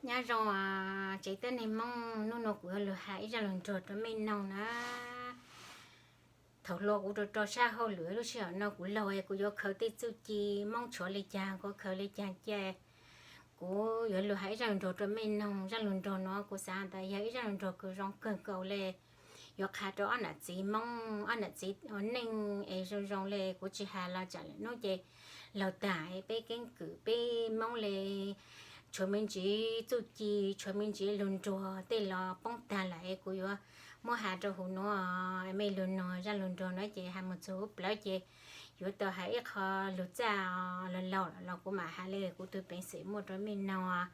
Nyob zoo tsev teb neeg Hmoob, hnub no kuv yuav lug has ib zaj lug nrog rau mej noog na. Thaum hluas kuv rau rau sab hauj lwm, lub sij hawm no kuv laug es kuv yuav khaws tej txuj ci Hmoob tshuav le caag kuv khaws le caag ca. Kuv yuav lug has ib zaj lug nrog rau mej noog. Zaj lug nrog no kuv xaav tas yog ib zaj lug nrog kws zoo kawg nkaus le, yuav qha rau ob nam txiv Hmoob, ob nam txiv ua neej es zoo zoo le. Kuv tsis has los tsam lwm hnub ces laug taag peb keeb kwm peb Hmoob le, tshuav me ntsis txuj ci, tshuav me ntsis lug nrog tej los poob taag lawm es kuv yuav muab has rau huv nuav. Mej lug noog zaj lug nrog no ces has moog txug huv plawv ces yuav tau has ib qho lug txaj laug laug los kuv mam has le kuv tug peev xwm muaj rau mej noog.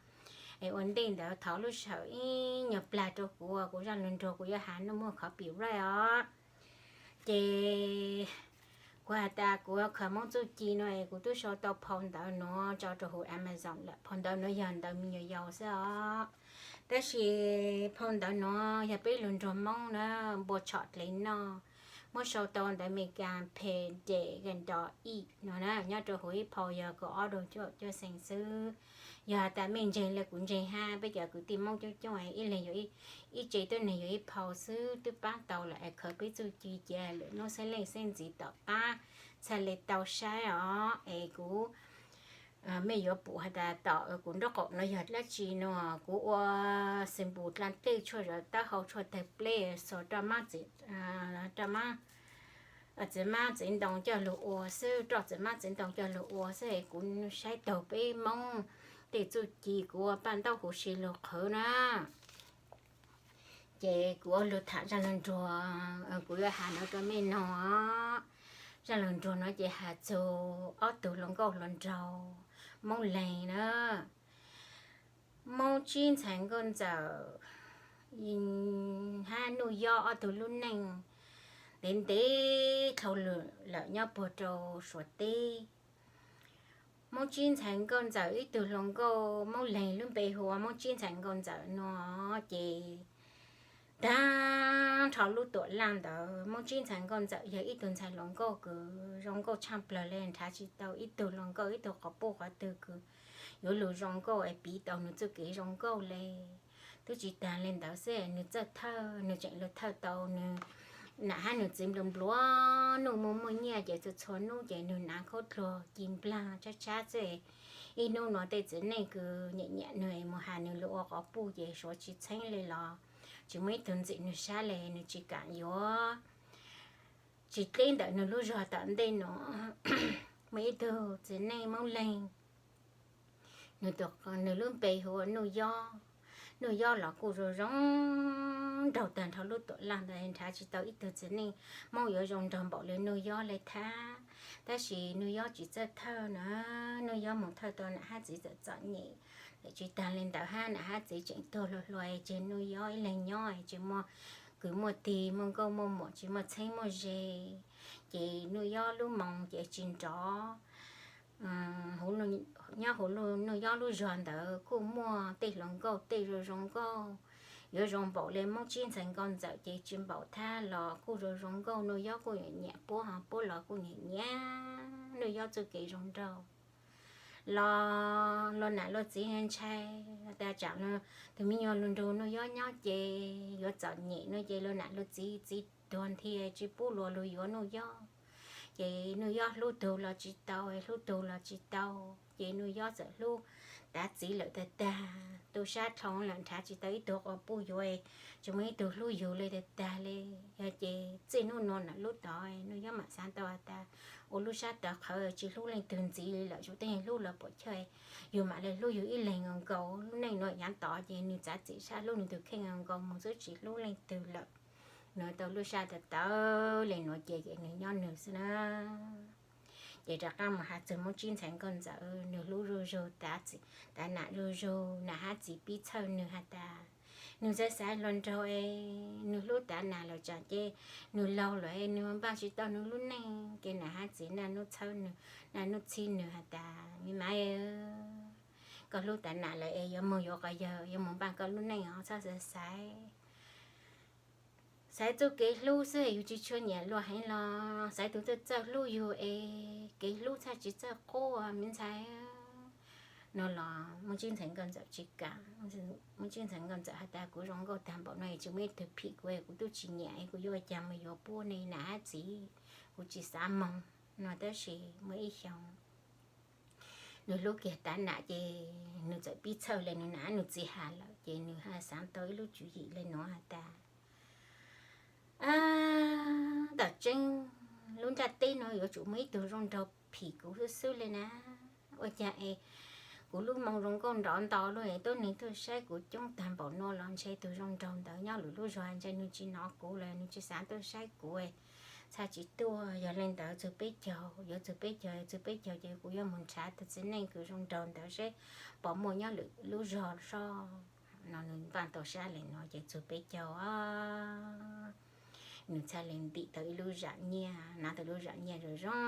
Es ua ntej ntawd thov lub sij hawm ib nyuag plag rau kuv, kuv zaj lug nrog kuv yuav has nuav muaj copyright os. Ces kuv has tas kuv khaws Hmoob txuj ci no es kuv tub sau tau phau ntawv nuav tso rau huv Amazon lawm. Phau ntawv nuav yog ntawv me nyuam yaus xwb os. Tab sis phau ntawv nuav yog peb lug nrog Hmoob na, npua tshom dlev noj, muab sau tau ntawv Amelikas phe de ga nto ij no na, nyob rau huv ib phau yog kaum ob rau cuaj caum cuaj xees xwb. Yog has tas mej ntseeg le kuv ntseeg hab peb cov kwv tij Hmoob coob coob ib leeg yuav ib tse tuab neeg yuav ib phau xwb twb paab tau lawm es khaws peb txuj ci ca lwm hnub xeeb leej xeeb ntxiv tom qab txhaj le tau saib os. Es kuv, mej yuav pum has tas tom kuv nraub qaum no yog dlaab tsi no, kuv ua xwm npus dlaa tej tshuaj zov taub hau tshuaj tawg pleb xuas roj mab, roj mab txiv ntoo coj lug ua xwb, roj txiv mab txiv ntoo coj lug ua xwb es kuv saib taug peb Hmoob tej txuj ci kuv ua paj ntaub huv si lug qhwv na. Ces kuv ua lug tham zaj lug nrog, kuv yuav has nuav rau mej noog. Zaj lug nrog no ces has txug ob tug hluas nkauj hluas nraug Moob Leeg na. Moob Tsib ntxhais Nkauj Ntxawm hab Nuj Yob ob tug lub neej ntev ntev dhau lawm nyob puag rau Suav teb. Moob Tsib ntxhais Nkauj Ntxawm ib tug hluas nkauj Moob Leeg lub npe hu ua Moob Tsib ntxhais Nkauj Ntxawm no ces taag nrho lub tuam laj ntawd Moob Tsib ntxhais Nkauj Ntxawm yog ib tug ntxhais hluas nkauj kws zoo nkauj tshaaj plawg le, nrhav tsis tau ib tug hluas nkauj ib tug quas puj quas twg kws yuav lug zoo nkauj es piv tau nwg txuj kev zoo nkauj le. Twb tsis taag le ntawd xwb, nwg txawj thawj, nwg tseem lug thawj tau nwg nam hab nwg txiv nplua nplua nuj muaj muaj nyiaj ces txhua txhua nub ces nwg nav khaub dluag ci nplaag tshab tshab xwb. Ib nub nuav tej txiv neej kws nyam nyam nwg mus has nwg lug ua quas puj ces suav tsis txheeb le los tsis muaj ib tug ntxim nwg sab le, nwg tsis kam yuav. Tsis dleb ntawm nwg lub zog tom ntej no muaj ib tug txiv neej Moob Leeg, nwg lub npe hu ua Nuj Yob. Nuj Yob los kuj zoo zoo nraug taag nrho lub tuam laj ntawd, nrhav tsis tau ib tug txiv neej Moob yuav zoo nraug npaum le Nuj Yob le thab. Tab sis Nuj Yob tsis txawj thawj na, Nuj Yob mus thawj tau nam hab txiv txawm txom nyem. Tsis taag le ntawd hab nam hab txiv tseem tuag hluas hluas, tseg Nuj Yob ib leeg nyob, tsis muaj kwv muaj tij muaj nkauj muaj muam, tsis muaj txheeb muaj ze. Ces Nuj Yob lub moo ces tsis nrov. Nyob huv Nuj Yob lub zog ntawd kuj muaj tej hluas nkauj tej zoo zoo nkauj, yuav zoo npaum le Moob Tsib ntxhais Nkauj Ntxawm ces tsis npaum thab los kuj zoo zoo nkauj. Nuj Yob kuj nyiam puab, ho puab los kuj nyiam nyiam Nuj Yob txuj kev zoo nraug. Los luag nam luag txiv ntshai tas tsam tug me nyuam lug nrug Nuj Yob nyob ces yuav txom nyem no ces luag nam luag txiv txiv tuag nthi tsis pub luag lug yuav Nuj Yob. Ces Nuj Yob hlub tug los tsis tau, hlub tug los tsis tau, ces Nuj Yob txawm hlub tav txiv lawm tag tag. Tu sab dlhau lawm nrhav tsis tau ib tug quas puj yuav, tsis muaj ib tug hlub yug le tag tag le. Yog ces txij hnub nuav nam lub tod Nuj Yob mam xaav tau has tas ua lub sab tod qhawv tsis hlub leej twg ntxiv li lawm, tsuas tej hlub los puam chawj, yug mam le hlub yug ib leeg nkaus nkaus. Lub neej nuav yaav tod ces nwg txav txim sab hlub nwg tug kheej nkaus nkaus mus xwb tsis hlub leej twg lawm. Nwg tau lub sab tawv tawv le nuav ces nwg nyob nwg xwb na. Ces rov qaab mus has txug Moob Tsib ntxhais Nkauj Ntxawm, nwg hlub zuj zug tav nam zuj zug, nam hab txiv pib txhawj nwg has tas nwg txawj xaiv hluas nraug es nwg hlub tav nam lawm tsam ces nwg laug lawm es nwg npaaj tsis tau nwg lub neej. Ces nam hab txiv naj nub txhawb nwg, naj nub txhib nwg has tas me mas, koj hlub tav nam lawm es yuav moog yuav quas yawg, yuav moog npaaj koj lub neej os, txhob xav xaiv. Xaiv txuj kev hlub xwb, yug tsis tshua nyiam luag heev los xaiv tug txawj txawj hlub yug es kev hlub txhaj tsis txawj qub me ntxhais. no los Muaj Tsib ntxhais Nkauj Ntxawm tsis kam. Muaj Tsib ntxhais Nkauj Ntxawm has tas, kuv zoo nkauj tag npaum no es tsis muaj ib tug phim kuv, kuv twb tsis nyiam, kuv yuav ua cas mus yuav puab ne, nam hab txiv, kuv tsis xav moog no. Tab sis muaj ib xyoo nws hlub kiag tab nam ces nws txawm pib txhawj le nws nam nws txiv has lawm ces nws xaav tau ib lub tswv yim le nuav has tas, tam tseeb lub nraj teb no yuav tsum muaj ib tug zoo nraug phim kuv xwb xwb le na. Ua cas es kuv lub moo zoo nkauj nrov nto luaj, tuab neeg tuaj saib kuv coob tag npaum no los ntshe tug zoo nraug ntawd nyob lwm lub zog ntshe nws tsis nov kuv los nws tsis xav tuaj saib kuv, txhaj tsis tuaj. Yog le ntawd txug peb caug, yuav txug peb caug, txug peb caug ces kuv yuav mus nrhav tug txiv neej kws zoo nraug ntawd seb puas muaj nyob lwm lub zog soj no. Nws npaj tau sab le no ces txug peb caug nws txhaj le ntim tau ib lub zam nyiaj, hnav tau lub zam nyiaj zoo zoo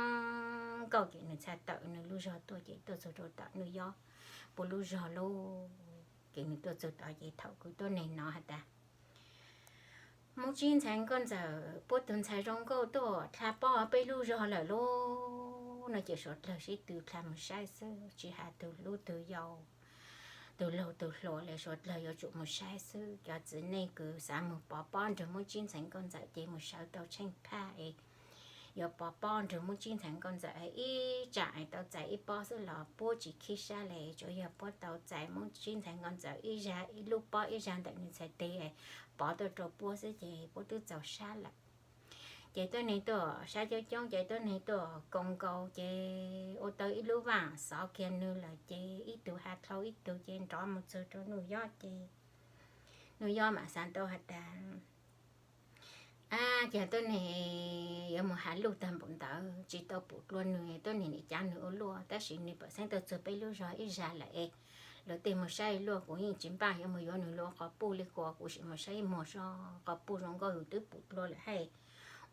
nkauj ces nws txhaj tawm nws lub zog tuaj ces tuaj txug rau tom Nuj Yob puab lub zog lauj. Ces nws tuaj txug tod ces thaum kws tuab neeg no has tas, Muaj Tsib ntxhais Nkauj Ntxawm, puab tug ntxhais zoo nkauj tuaj dlha pob peb lub zog lawm lauj no ces suav dlawg sib tw dlha mus saib xwb, tsis has tug hlub tug yau, tug laug tug hluas le, suav dlawg yuav tsum mus saib xwb. Cov txiv neej kws xav mus pov pob nrug Muaj Tsib ntxhais Nkauj Ntxawm ces mus sawv tau tsheej phaj es yuav pov pob nrug Muaj Tsib ntxhais Nkauj Ntxawm ib tsam es tau txais ib pob xwb los puab tsis khib sab le, tsuav yog puab tau txais Muaj Tsib ntxhais Nkauj Ntxawm ib zag, ib lub pob ib zag ntawm nws txhais teg pov tuaj rau puab xwb ces puab twb txaus sab lawm. Ces tuab neeg tuaj saib coob coob ces tuab neeg tuaj koom nkaus ces ua tau ib lub vaaj xov kiag nws lawm ces ib tug has dlhau ib tug ces nrov mus txug rau Nuj Yob ces Nuj Yob mam xav tau has tas, ab, cas tuab neeg yuav mus has luj tag npaum ntawd, tsis tau pum dlua nws, tuab neeg nim cav nws ua luaj, tab sis nws pam xeeb tuaj txug peb lub zog ib zag lawm es luag tej mus saib luaj, kuv yeej tsis npaj yuav mus yuav nws lub qhov puj li, kuv sim mus saib ib muag soj, qhov puj zoo nkauj yus twb pum dlua lawm hab,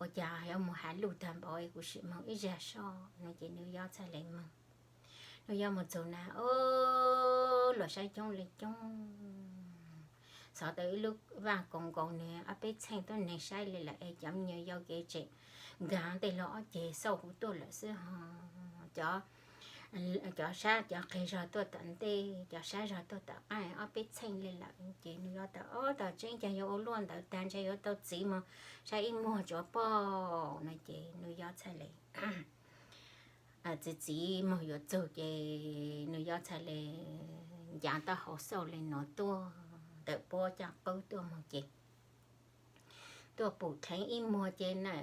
ua cas yuav mus has luj tag npaum, kuv sim moog ib zag soj no ces Nuj Yob txhaj le moog. Nuj Yob mus txug na, o, luag saib coob le coob, xov tau ib lub vaaj koom nkaus nws ob peb txheej, tuab neeg saib le lawm es cov me nyuam yaus kev tseem nkaag tej lug ob ceg xauj huv tuaj lawm xwb ho. Cov sab cov qeg zog tuaj tom ntej, cov sab zog tuaj tom qaab, ob peb txheej le lawm ces Nuj Yob tau, o, tam tseeb cas yuav ua luaj ntawd tag, ntshe yuav tau txiv mus saib ib muag tsuav pob no ces Nuj Yob txhaj le txiv txiv moog yuav txug ces Nuj Yob txhaj le ncav taub hau xauj le nuav tuaj ntawm puab caj qwb tuaj moog ces tuaj pum dheev ib muag ces na,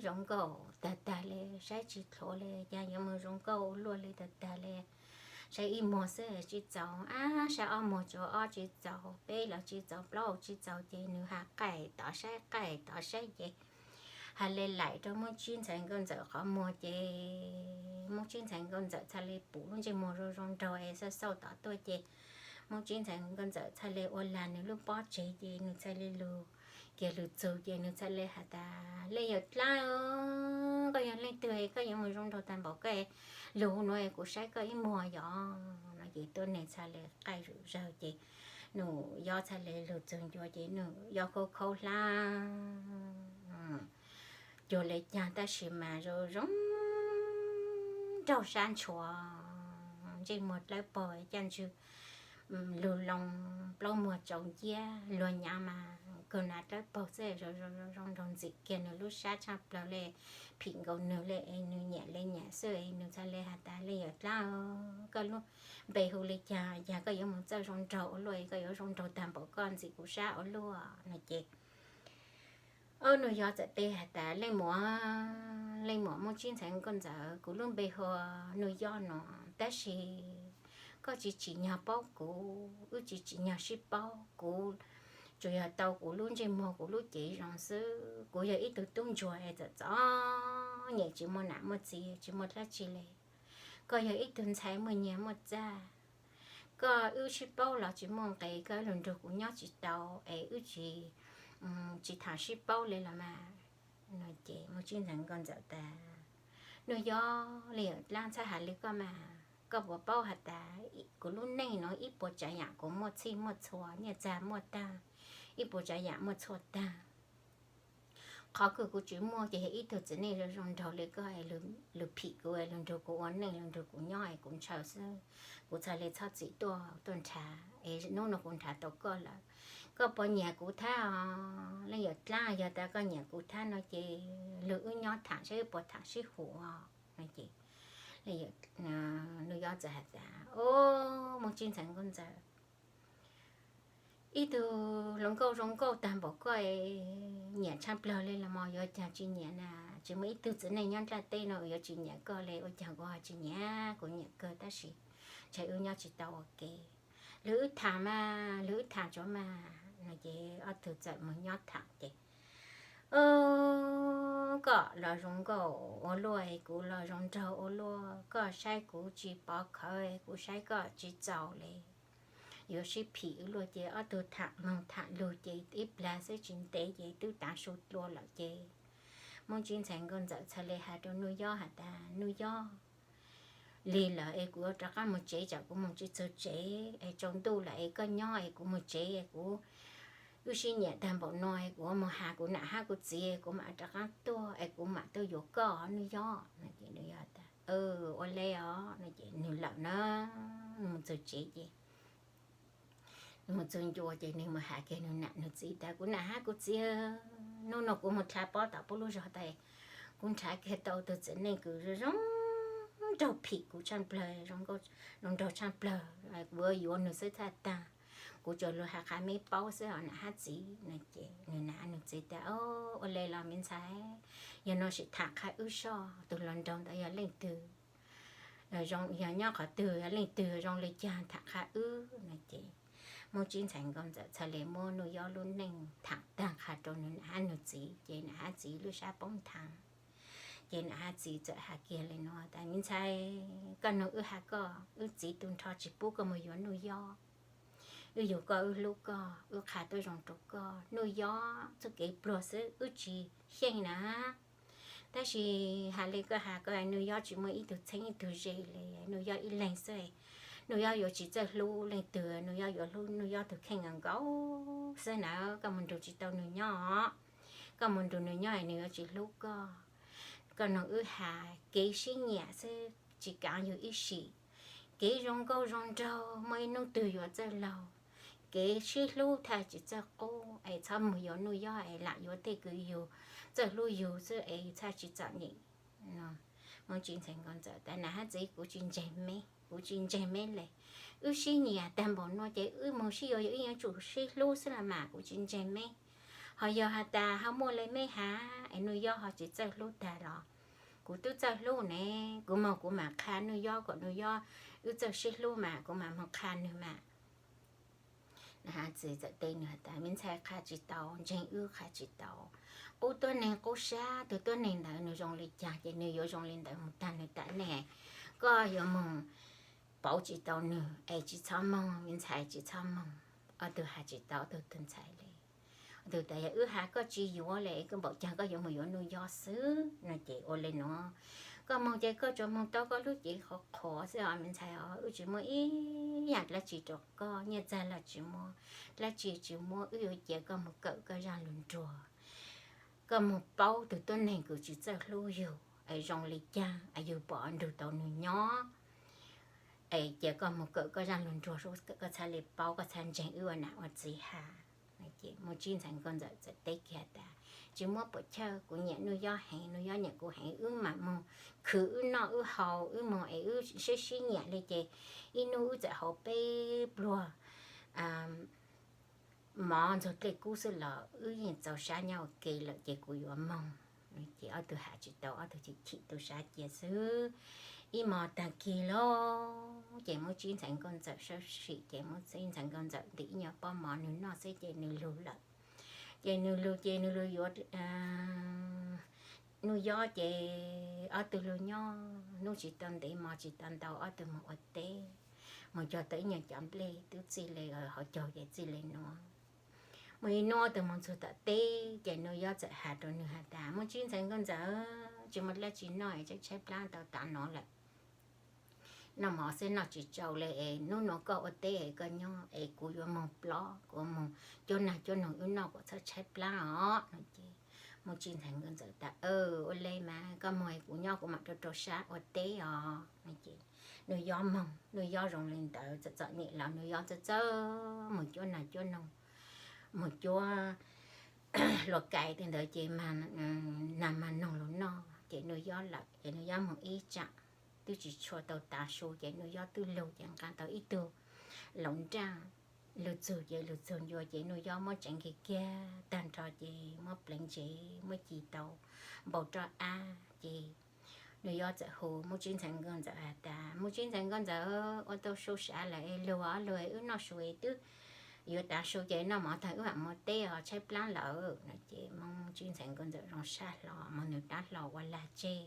zoo nkauj tag tag le, saib tsis dlhuav le, cas yuav moog zoo nkauj ua luaj le tag tag le. Saib ib muag xwb tsis txaus, ab, saib ob muag tsuav ob tsis txaus, peb los tsis txaus, plaub tsis txaus ces nws has qaij tod saib qaij tod saib ces has le laim rau Muaj Tsib ntxhais Nkauj Ntxawm qhov muag ces Muaj Tsib ntxhais Nkauj Ntxawm txhaj le pum lub ntsej muag zoo zoo nraug es xauj xauj tod tuaj ces Muaj Tsib ntxhais Nkauj Ntxawm txhaj le ua lag nws lub pob tseg ces nws txhaj le lug kiag lug txug ces nws txhaj le has tas, Leej Yawm Dlaab, koj yog leej twg es koj yuav mus zoo nraug tag npaum koj lug nuav es kuv saib koj ib muag yom no ces tuab neeg txhaj le qaij zom zaws ces Nuj Yob txhaj le lug txug ncua ces Nuj Yob khaub khaub hlab cuag le caag tab sis mas zoo zoo nraug sab ntshuav, ntsej muag dlawb paug, caj ntswg lug loo, plaub muag tsaus nciab, luag nyav mas kawg hnav dlawb paug xwb, zoo zoo nraug ntxim kiag nws lub sab tshaj plawg le, phim nkaus nws le es nws nyiam le nyiam xwb es nws txhaj le has tas, Leej Yawm Dlaab, koj lub npe hu le caag, yog koj yuav mus txawj zoo nraug ua luaj, koj yuav zoo nraug tag npaum koj ntxim kuv sab ua luaj no ces Nuj Yob txawm teb has tas, Leej muam, leej muam Muaj Tsib ntxhais Nkauj Ntxawm, kuv lub npe hu ua Nuj Yob no, tab sis koj tsis tsim nyog paub kuv, wb tsis tsim nyog sib paub, kuv tsuas yog tau kuv lub ntsej muag kuv lub cev zoo xwb. Kuv yog ib tug tub ntsuag es txom txom nyem tsis muaj nam muaj txiv tsis muaj dlaab tsi le. Koj yog ib tug ntxhais muaj nyiaj muaj txag, koj wb sib paub los tsis muaj nqe, koj lug nrug kuv nyob tsis tau es wb tsis, tsis tham sib paub le los mas no ces Muaj Tsib ntxhais Nkauj Ntxawm tas, Nuj Yob, Leej Yawm Dlaab txhaj has le koj mas, koj puas paub has tas kuv lub neej nuav ib puas tsav yam kuv muaj txhij muaj txhua, nyiaj txag muaj tag, ib puas tsav yam muaj txhua tag. qhov kws kuv tsis muaj ces yog ib tug txiv neej zoo zoo nraug li koj, luag phim kuv, luag nrug kuv ua neej, luag nrug kuv nyob es kuv ntshaw xwb. Kuv txhaj li txhob txwm tuaj, tuaj nrhav es hnub no kuv nrhav tau koj lawm. Koj puas nyiam kuv thab? Leej yawm dlaab, yog tas koj nyiam kuv thab no ces luag wb nyob tham saib wb puas tham sib hum os. Nuj Yob txawm has tas, Au, Mooj Tsib ntxhais Nkauj Ntxawm, ib tug hluas nkauj zoo nkauj tag npaum koj, nyiam tshaj plawg li los mas yuav caag tsis nyiam na? Tsis muaj ib tug txiv neej nyob nplaj teb no yuav tsis nyiam koj li. Ua caag kuv ho tsis nyiam? Kuv nyiam kawg tab sis ntshai wb nyob tsis tau ua ke. Luag wb tham mas, luag wb tham tsuav mas. No ces ob tug txawm mus nyob tham ces, Au, koj los zoo nkauj ua luaj, kuv los zoo nraug ua luaj, koj saib kuv tsis pov khawv, kuv saib koj tsis txaus li. Yuav sib phim wb luaj ces ob tug tham moog tham lug ces ib plag xwb tsis ntev ces twb tav su dlua lawm ces Mooj Tsib ntxhais Nkauj Ntxawm txhad li has rau Nuj Yob has tas, Nuj Yob, lig lawm es kuv yuav rov qaab moog tsev, tsam kuv moog tsis txug tsev es tsaus ntuj lawm es koj nyob es kuv moog tsev es kuv, wb sib nyiam tag npaum no es kuv moog has kuv nam hab kuv txiv, kuv mam rov qaab tuaj es kuv mam tuaj yuav koj, Nuj Yob. Nuj Yob tas, Ua le os. No ces nwg lawm na, nwg moog txug tsev ces nwg moog txug ncua ces nwg moog has kiag nwg nam nwg txiv tas, Kuv nam hab kuv txiv, hnub no kuv moog dlha pob tom puab lub zog tas, kuv nrhav kiag tau tug txiv neej kws zoo nraug phim kuv tshaj plawg, zoo nraug tshaj plawg, kuv yuav nwg xwb txhaj taag. Kuv tsuas lug has qha meb paub xwb os nam hab txiv. No ces nwg nam nwg txiv tas, Ua le los me ntxhais, yog no sim tham qha wb soj, tug hluas nraug ntawd yog leej twg? Yog nyob qhov twg, yog leej twg, zoo le caag tham qha wb? No ces Mooj Tsib ntxhais Nkauj Ntxawm txhad le muab Nuj Yob lub neej tham taag qha rau nwg nam hab nwg txiv ces nam hab txiv lub sab poob nthav. Ces nam hab txiv txawm has kiag le nuav tas, Me ntxhais, koj noog wb has koj, wb txiv tu nrho tsis pub koj moog yuav Nuj Yob. Wb yug koj, wb hlub koj, wb qha tuab zoo rau koj. Nuj Yob txuj kev pluag xwb, wb tsis xyeej na. Tab sis has le koj has koj, Nuj Yob tsis muaj ib tug txheeb ib tug ze le, Nuj Yob ib leeg xwb. Nuj Yob yuav tsis txawj hlub leej twg, Nuj Yob yuav hlub Nuj Yob tug kheej nkaus nkaus xwb na. Koj moog nrug tsis tau nwg nyob os. Koj moog nrug nwg nyob es nwg yuav tsis hlub koj. Koj noog wb has, kev sib nyiam xwb tsis kaav yug ib sim. Kev zoo nkauj zoo nraug muaj ib nub twg yuav txawj laug. Kev sib hlub thaj tsis txawj qub, es txhob moog yuav Nuj Yob es lam yuav tej kws yug txawj hlub yug xwb es txhaj tsis txom nyem. Mooj Tsib ntxhais Nkauj Ntxawm tas, Nam hab txiv, kuv tsis ntseeg meb, kuv tsis ntseeg meb le. Wb sib nyiam taag npaum nuav ces wb moog sib yuav, yuav ib yuav tsum sib hlub xwb los mas, kuv tsis ntseeg meb. Ho yog has tas ho muaj le meb has es Nuj Yob ho tsis txawj hlub taag los, kuv twb txawj hlub ne, kuv moog kuv mam qha Nuj Yob kom Nuj Yob, wb txawj sib hlub mas kuv mam moog qha nwg mas. Nam hab txiv txawm teb nwg has tas, Me ntxhais, qha tsis tau, ntseeg wb qha tsis tau. Qub tuab neeg qub sab, tug tuab neeg ntawd nwg zoo le caag ces nwg yuav zoo le ntawd moog taag nwg tam neej. Koj yuav moog pauv tsis tau nwg es tsis txhob moog, me ntxhais, tsis txhob moog. Ob tug has tsis tau ob tug tus ntxhais le. Ob tug tas, Yog wb has koj tsis yuav le, koj npaum caag koj yuav moog yuav Nuj Yob xwb? No ces ua le nuav, koj moog ces koj tsuas moog tau koj lub cev qhuav qhuav xwb os me ntxhais os, wb tsis muaj ib yaam dlaab tsi rau koj, nyiaj txag los tsis muaj, dlaab tsi tsis muaj, wb yuav cia koj moog kawm koj zaaj lug nruag. Koj moog paub tug tuab neeg kws tsis txawj hlub yug es zoo le caag es yug puas nrug tau nwg nyob. Es cia koj moog kawm koj zaaj lug nruag, koj txhaj le paub, koj txhaj ntseeg wb ua nam ua txiv has. Ces Muaj Tsib ntxhais Nkauj Ntxawm txawm teb kiag tas, Tsis muab puam chawj, kuv nyiam Nuj Yob heev, Nuj Yob nyiam kuv heev, wb mam moog khwv wb noj wb haus, wb moog es wb sib sib nyiam li ces ib nub wb txawm haus peb pluag mov ntxuag dlej kub xwb los wb yeej txaus sab nyob ua ke lawm ces kuv yuav moog. Ces ob tug has tsis tau, ob tug chim chim tu sab cia xwb. Ib hmo taag kig lauj, ces Muaj Tsib ntxhais Nkauj Ntxawm sawb sim ces Muaj Tsib ntxhais Nkauj Ntxawm ntim ib nyuag pob mov nwg noj xwb ces nwg lug lawm. Ces nwg lug ces nwg lug yuav Nuj Yob ces ob tug lug nyob, nub tsis tau ntev hmo tsis tau ntau ob tug moog ua teb, moog cog tau ib nyuag cov nplej twb txij le, hauv caug ces txij le nuav. Muaj ib nub ob tug moog txug tom teb ces Nuj Yob txawm has rau nwg has tas, Muaj Tsib ntxhais Nkauj Ntxawm, tsis muaj dlaab tsi noj es tshaib tshaib plab tau tav no lawm. Noj mov xwb noj tsis tsau le es nub nuav koj ua teb es koj nyob es kuv yuav moog plob, kuv moog cuab nag cuab noog wb noj kom txhob tshaib plab os. No ces Muaj Tsij ntxhais nkauj ntxawm tas, Ua li mas koj moog es kuv nyob kuv mam rau rau sab ua teb os. Nws yob moog, nws yob zoo li ntawd txom txom nyem los nws yob txawj txawj moog cuab nas cuab noog, moog cuab hlua kais tej ntawd ces nag mag noog lug noj ces nws yob lawm ces nws yob moog ib tsam twb tsis tshua tau tav su ces nws yob twb lug ces nqa tau ib tug laus nraj lug txug ces lug txug ncua ces nws yob muab tseev kiag kiag tag nrho ces muab pleev ntsev muab ci tau npau roj ab ces nws yob txawm hu Muaj Tsij ntxhais nkauj ntxawm has tas, Muaj Tsij ntxhais nkauj ntxawm, ua tau su sav lawm es lug os, lug es wb noj su es twb yuav tav su ces noj mov tag wb mam mus teb os, tshaib plab lawm no ces Muaj Tsij ntxhais nkauj ntxawm zoo sab hlo moog nws rab hlau ua lag tseg,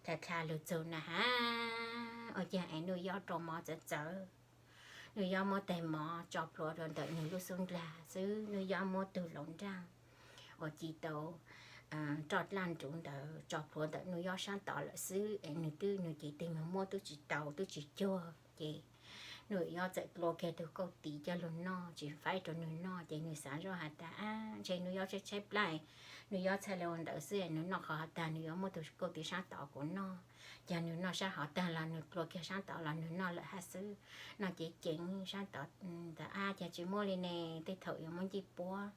dlha dlha lug txug na has, ua caag es nws yob rau mov txawv txawv. Nws yob muab tais mov tso plhuav rau ntawm nws lub xub ndlag xwb, nws yob muab tug laus nraj uas ci tau roj dlaj nruv ntawd tso plhuav ntawm nws yob sab tod lawm xwb es nws twb, nws cev tes moog muab twb tsis tau twb tsis cuag ces nws yob txawm dlua kiag tug kauj tis coj lug noj tsis faib rau nws noj ces nws xav zoj has tas, Ab, ntshe nws yob tshaib tshaib plab, nws yob txhaj le ua ntawd xwb, nws noj qhov hov tag nws yuav muab tug kauj tis sab tod kuv noj. Ces nws noj sab hov tag los nws dlua kiag sab tod los nws noj lawm hab xwb. Noj ceev ceev sab tod ntawd, Ab, cas tsis muaj li ne, tej thaum yuav muab ncej puab,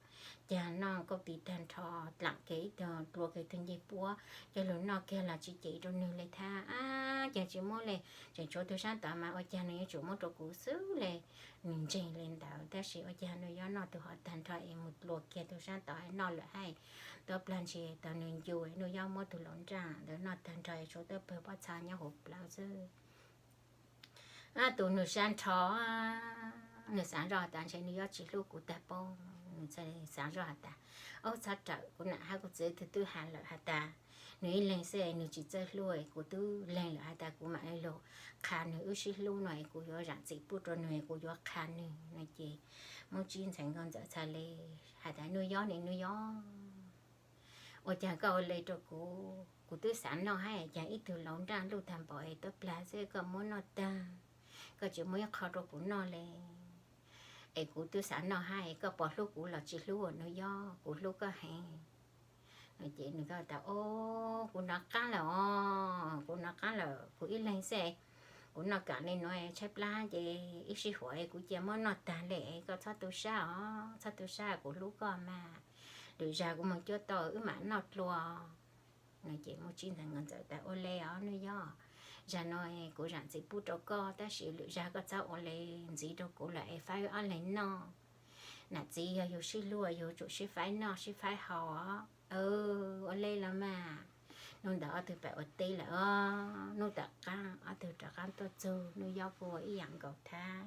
cas noj kauj tis tag nrho dlaam kiag ib tug, dlua kiag tug ncej puab coj lug noj kiag los tsis ceev rau nws li thab. Ab, cas tsis muaj li, tseem tshuav tug sab tod mas ua cas nws yuav tsum muab rau kuv xwb li. Nws ntseeg li ntawd tab sis ua cas nws yob noj tug hov tag nrho es mus dlua kiag tug sab tod noj lawm hab. Tuab plag ntshis tau nws ncu, nws yob muab tug laus nraj ntawd noj tag nrho es tshuav tuab pawg pob txha nyob huv plawv xwb. Ab, tus nws sab nrho, nws xav zoj has tas ntshe nws yob tsis hlub kuv tag pob, nws xav zoj has tas, Ob, txhob rawm, kuv nam hab kuv txiv tug twb has lawm has tas nws ib leeg xwb nws tsis txawj hlub, kuv twb leeg lawm has tas kuv mam li lug qha nws, wb sib hlub no es kuv yuav zaam txim pub rau nws, kuv yuav qha nws no ces Muaj Tsij ntxhais nkauj ntxawm txhad li has tas, Nub yob ne, nub yob, ua caag koj ua le rau kuv? Kuv twb xav noj hab, caag ib tug laus nraj luj tag npaum es tuab plag xwb koj muab noj tag, koj tsis muab ib qho rau kuv noj le. Es kuv twb xav noj hab, koj pom hlub kuv los tsis hlub, nub yob, kuv hlub koj heev. No ces nws tas, Ob, kuv nov qaab lawm os, kuv nov qaab lawm, kuv ib leeg xwb, kuv noj kaam le nuav tshaib plab ces ib sij huam kuv cia muab noj tag le, koj txhob tu sab os, txhob tu sab, kuv hlub koj mas. Lwm zag kuv moog cuab tau wb mam noj dlua. No ces Muaj Tsij ntxhais nkauj ntxawm tas, Ua le os nub yob, zag no kuv zaam txim pub rau koj tab sis lwm zag koj txhob ua le ntxiv rau kuv lawm es faib wb ob leeg noj. Nam txiv yog yug sib hlub yug tsum sib faib noj sib faib haus. Ua le los mas. Nub ntawd ob tug pais ua teb lawm os. Nub tom qaab ob tug rov qaab tuaj txug, nub yob kuj ua ib yaam nkaus thab,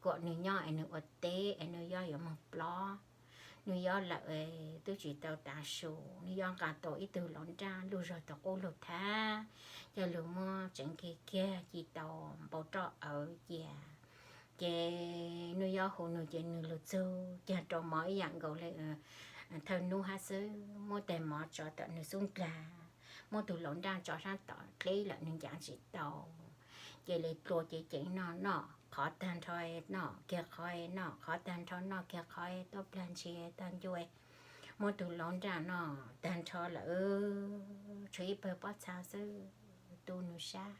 kuas nws nyob es nws ua teb es nws yob yuav moog plob. Nws yob lawm twb tsis tau tav su, nws yob nqa tau ib tug laus nraj luj zog tau qub lug thab, coj lug muab tseev kiag kiag ci tau npau roj awv cia. Ces nws yob hu nws ces nws lug txug caag rau mov ib yaam nkaus le thawj nub hab xwb, muab tais mov tso tom nws xub ndlag, muab tug laus nraj tso saab tom dleb lawm nws ncav tsis tau. Ces le dlua ceev ceev noj, noj qhov tag nrho noj kiag qhov noj, qhov tag nrho noj kiag qhov, tuab plag ntshis tag ncua, muab tug laus nraj noj tag nrho lawm tshuav ib pawg pob txha xwb. Tu nws sab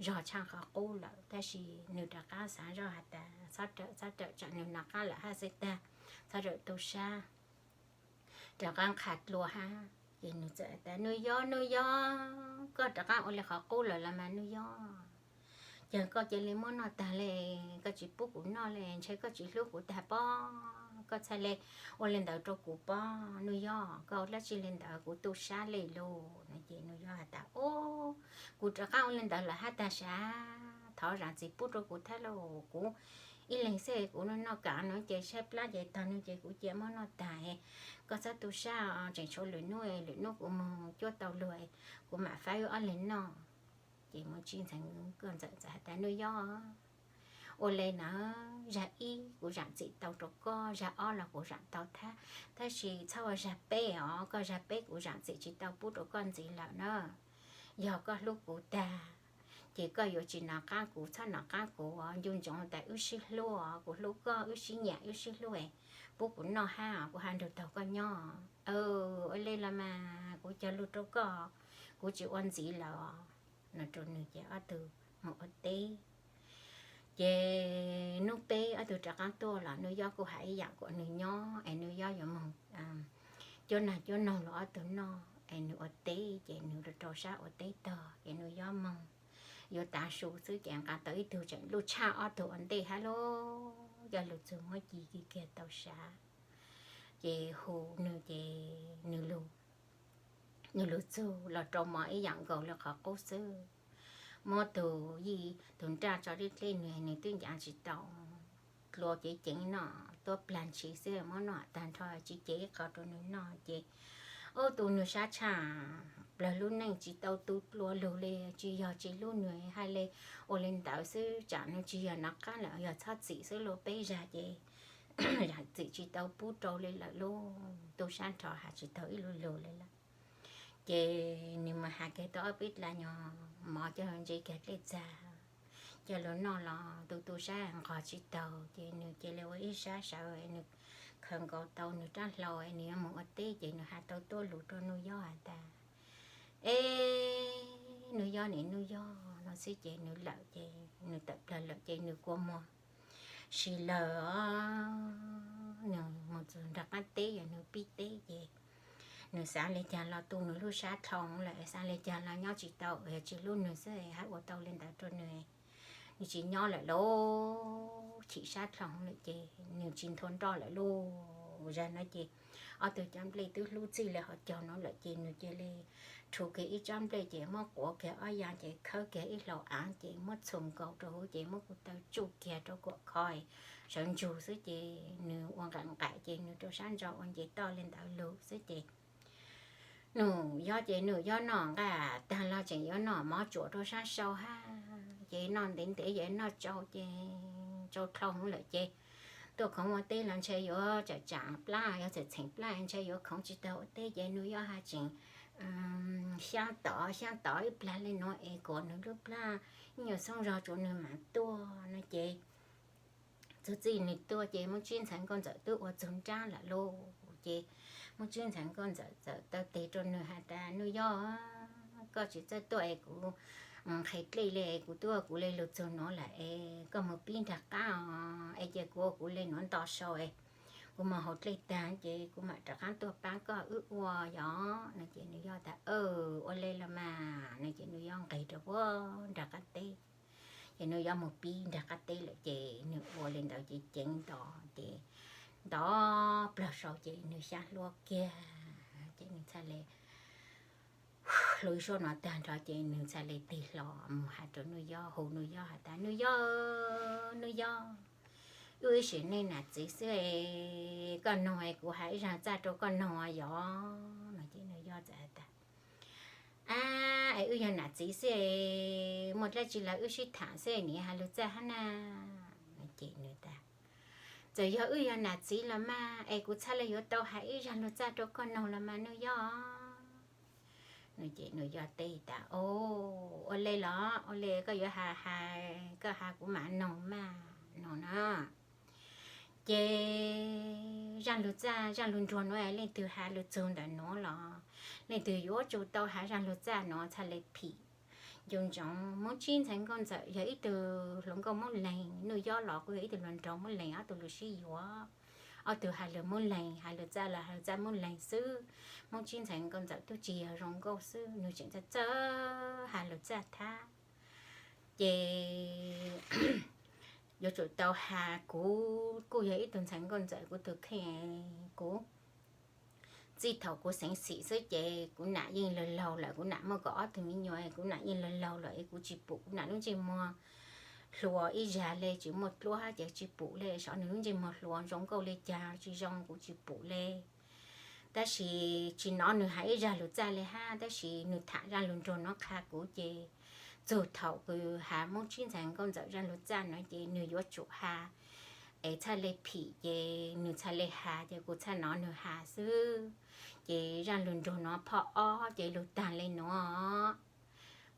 zog tshaaj qhov qub lawm tab sis nws rov qaab xaav zoj has tas txhob rawm, txhob rawm, tsam nws nov qaab lawm hab xwb tag, txhob rawm tu sab. Rov qaab qha dlua hab ces nws txawm tas, Nub yob, nub yob, koj rov qaab ua le qhov qub lawm los mas nub yob. Ces koj cia li muab noj tag le, koj tsis pub kuv noj le, ntshe koj tsis hlub kuv tag pob, koj txhaj le ua le ntawd rau kuv pob nub yob, koj ua dlaab tsi le ntawd, kuv tu sab le lug. No ces nws yob has tas, Ob, kuv rov qaab ua le ntawd lawm hab tag sav, thov zaam txim pub rau kuv thab lauj, kuv ib leeg xwb kuv noj kaam no ces tshaib plab ces tog nws ces kuv cia muab noj tag, koj txhob tu sab, tseem tshuav lwm nub, lwm nub kuv moog cuab tau lug kuv mam faib wb ob leeg noj. Ces Muaj Tsij ntxhais nkauj ntxawm txawm has tas, Nub yob, ua le na, zag ib kuv zaam txim tau rau koj, zag ob los kuv zaam tau thab, tab sis txhob ua zag peb os, koj zag peb kuv zaam txim tsis tau pub rau koj ntxiv lawm na. Yog koj hlub kuv tag, ces koj yuav tsis nov qab kuv, txhob nov qab kuv, nco ntsoov tas wb sib hlub, kuv hlub koj, wb sib nyiam wb sib hlub, pub kuv noj hab, kuv hab nrug taug koj nyob. Ua le los mas kuv cog lug rau koj, kuv tsis ua ntxiv lawm, no rau nws ces ob tug mus ua teb. Ces hnub peb ob tug rov qab tuaj los Nuj Yob kuj has ib yam kuas nws nyob es Nuj Yob yuav moog cuab nag cuab noog rau ob tug noj es nws ua teb ces nws rau sab ua teb tog ces Nuj Yob moog yuav tav su xwb ces nqa tau ib tug tseem luj tshaj ob tug ua ntej hab lub coj lug txug muab ci kiag tau sav. Ces hu nws ces nws lug txug los rau mov ib yam nkaus le qhov qub xwb. Muab tug yij tug nraj tso dleb dleb nws, nws twb ncav tsis tau, dlua cev ceev noj tuab plag ntshis xwb, muab noj tag nrho tsis cev ib qho rau nws noj ces ua tu nws sab tshaj plawg lub neej tsis tau tu dlua lug le, tsis yog tsis hlub nws hab le. Ua le ntawd xwb tsam nws tsis yog nov qab lawm, yog txhob txim xwb lub peb zag ces yog txim tsis tau pub rau le lawm lub tu sab nrho has tsis tau ib lub lug le lawm. Ces nws mas has kiag tau ob peb dlav nyuag mov coj ntse kiag dlej txag coj lug noj los tu tu sab nqos tsis taug ces nws cia li ua ib sab sawv, nws khaws nkaus tau nws rab hlau, nws yuav moog ua teb ces nws has tau tuab lug rau Nuj Yob has tas, Eb, Nuj Yob nim Nuj Yob, no xwb ces nws lawm ces nws tawm plawg lawm ces nws kua muag si lawm os. Nws moog txug nraag qaab teb, yog nws pib teb ces nws xav le caag los tu nws lub sab dlhau lawm, xav le caag los nyob tsis tau, yog tsis hlub nws xwb hab ua tau le ntawd rau nws, nws tsis nyob lawm lauj. Chim sab dlhau lawm ces nws tsis nthua nroj lawm lauj. Zag no ces ob tug cov nplej twb hlub txij le hov caug no lawm ces nws cia li rhu kiag ib tsob nplej ces muab quav kiag ob ya ces khawb kiag ib hlau av ces muab txhum nkaus rau huv ces muab kuv taw tsuj kiag rau kuam khov sawv ntsug xwb ces nws ua nqaim nqaim ces nws rau sab ntso ua nce toj le ntawd lug xwb ces Nuj Yob ces Nuj Yob noj nqaij tag los tseem yuav noj mov tsuam rau sab sau hab ces noj ntev ntev ces noj tsau ces tsau dlhau lawm ces tuaj khoov ua teb los ntshe yuav tsam tsam plab, yuav txheem txheem plab ntshe yuav khoov tsis tau ua teb ces Nuj Yob has tseem xyaab tod xyaab tod ib plag le nuav es kom nws lub plab ib nyuag xoob zog tsuav nws mam tuaj no ces txug txij nws tuaj ces Moob Tsib ntxhais Nkauj Ntxawm twb ua txug nrab lawm lauj. Ces Moob Tsib ntxhais Nkauj Ntxawm txawm taw tes rau nws has tas, Nuj Yob, koj tsis txawj tuaj es kuv nqhis dlej le, kuv twb ua kuv le lug txug nuav lawm es koj moog pib nraag qab os, es cia kuv ua kuv le nuav nto sau es kuv moog haus dlej tag ces kuv mam rov qab tuaj pab koj wb ua yom no ces Nuj Yob tas, Ua le los mas no ces Nuj Yob nqis rau puag nraag qab teb. Ces Nuj Yob moog pib nraag qab teb lawm ces nws ua le ntawd ces ceev nto ces nto plawg sau ces nws xyaab hlua kiag ces nws txhaj le hlua ib suab no tag nrho ces nws txhaj le tig hlo moog has rau Nuj Yob, hu Nuj Yob has tas, Nuj Yob, Nuj Yob, wb ib sim neej nam txiv xwb es koj noog es kuv has ib zag txaj rau koj noog yom no ces Nuj Yob txawm has tas, Ab, es wb yog nam txiv xwb es muaj dlaab tsi los wb sib tham xwb nim has lug txaj hab na. Ces nws tas, Txawm yog wb yog nam txiv los mas es kuv txhaj le yuav tau has ib zag lug txaj rau koj noog los mas Nuj Yob. Ces Nuj Yob teb tas, Ua le los ua le koj yuav has has koj has kuv mam noog mas no na. Ces zaj lug txaj zaj lug nruag nuav leej twg has lug txug ntawm nuav los leej twg yuav tsum tau has zaj lug txaj nuav txhaj le phim. Nco ntsoov Moob Tsib ntxhais Nkauj Ntxawm yog ib tug hluas nkauj Moob Leeg, Nuj Yob los kuj yog ib tug hluas nraug Moob Leeg, ob tug lug sib yuav, ob tug has lug Moob Leeg, has lug txaj los has lug txaj Moob Leeg xwb. Moob Tsib ntxhais Nkauj Ntxawm tub tsis yog zoo nkauj xwb, nws tseem txawj txawj has lug txaj thab. Ces yuav tsum tau has, kuv kuj yog ib tug ntxhais Nkauj Ntxawm, kuv tus kheej, kuv txij thaum kuv xeev xim xwb ces kuv nam yeej laug laug lawm, kuv nam muaj kaum ob tug me nyuam, kuv nam yeej laug laug lawm es kuv tsis pum kuv nam lub ntsej muag hluas ib zag le, tsis muaj dluab hab ces tsis pum le, saib nws lub ntsej muag hluas zoo nkauj le caag tsis zoo kuv tsis pum le. Tab sis tsis hnov nws has ib zaj lug txaj le hab, tab sis nws tham zaj lug nruag nuav qha kuv ces txug thaum kws has Moob Tsib ntxhais Nkauj Ntxawm zaj lug txaj nuav ces nws yuav tsum has es txhaj le phim ces nws txhaj le has ces kuv txhaj hnov nws has xwb. Ces zaj lug nruag nuav phoj ob ces lug taag le nuav.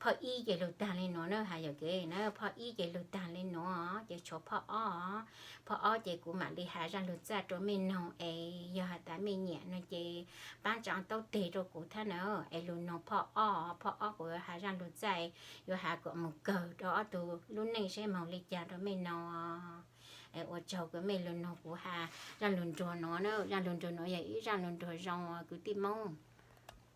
Phoj ib ces lug taag le nuav na, has yuam kev na, phoj ib ces lug taag le nuav ces tshuav phoj ob. Phoj ob ces kuv maam le has zaaj lug txaj rua mej noog es yog has tas mej nyiam no ces paab tsaa taub teg rua kuv thab na, es lug noog phoj ob. Phoj ob kuv yuav has zaaj lug txaj, yuav has kuas moog kawg rua ob tug lub neej seb moog le caag rua mej noog. Es ua tsaug kws mej lug noog kuv has zaaj lug nruag nuav na. Zaaj lug nruag nuav yog ib zaaj lug nruag zoo kwv tij Moob.